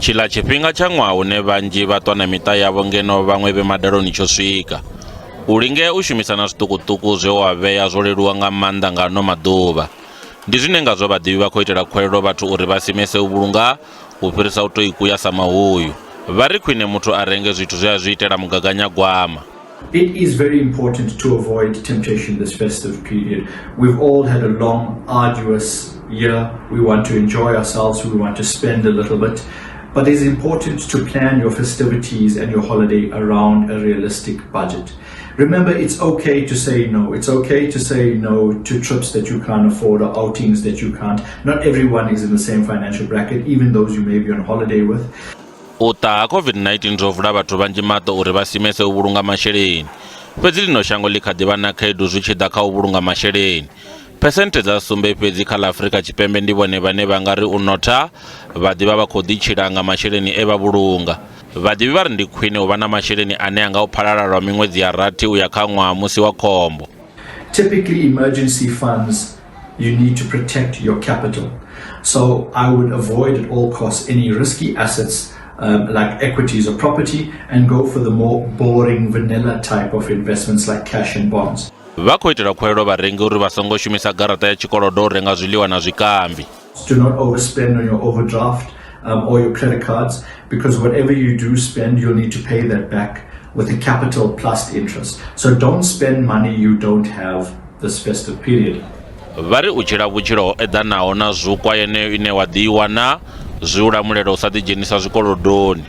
Tshiḽa tshifhinga tsha ṅwaha hune vhanzhi vha ṱwa na miṱa yavho ngeno vhaṅwe vhe madaloni tsho swika. U lingea u shumisa na zwiṱukuṱuku zwe wa vhea zwo leluwa nga maanḓa nga ano maḓuvha. Ndi zwine ngazwo vhaḓivhi vha khou itela khuwelelo vhathu uri vha simese u vhulunga u fhirisa u tou ikuya sa mahuyu. Vha ri khwine muthu a renge zwithu zwe a zwi itela mugaganyagwama. It is very important to avoid temptation this festive period. We've all had a long, arduous year. We want to enjoy ourselves, we want to spend a little bit. But it's important to plan your festivities and your holiday around a realistic budget. Remember, it's okay to say no. It's okay to say no to trips that you can't afford or outings that you can't. Not everyone is in the same financial bracket, even those you may be on holiday with. U ṱaha ha COVID-19 zwo vula vhathu vhanzhi maṱo uri vha simese u vhulunga masheleni. Fhedzi ḽino shango ḽi kha ḓi vha na khaedu zwi tshi ḓa kha u vhulunga masheleni. Phesenthe dza sumbe fhedzi kha ḽa Afrika Tshipembe ndi vhone vhane vha nga ri u notha vha ḓivha vha khou ḓi tshila nga masheleni e vha vhulunga. Vhaḓivhi vha ri ndi khwine u vha na masheleni ane a nga u phalala lwa miṅwedzi ya rathi u ya kha ṅwaha musi wa khombo. Typically, emergency funds, you need to protect your capital. So I would avoid at all costs any risky assets like equities or property and go for the more boring vanilla type of investments like cash and bonds. Vha khou itela khuwelelo vharengi uri vha songo shumisa garaṱa ya tshikolodo u renga zwiḽiwa na zwikambi. Do not overspend on your overdraft or your credit cards, because whatever you do spend, you'll need to pay that back with the capital plus interest. So don't spend money you don't have this festive period. Vha ri u tshila vhutshilo ho eḓanaho na zukwa yeneyo ine wa ḓi i wana zwi u lamulela u sa ḓidzhenisa zwikolodoni.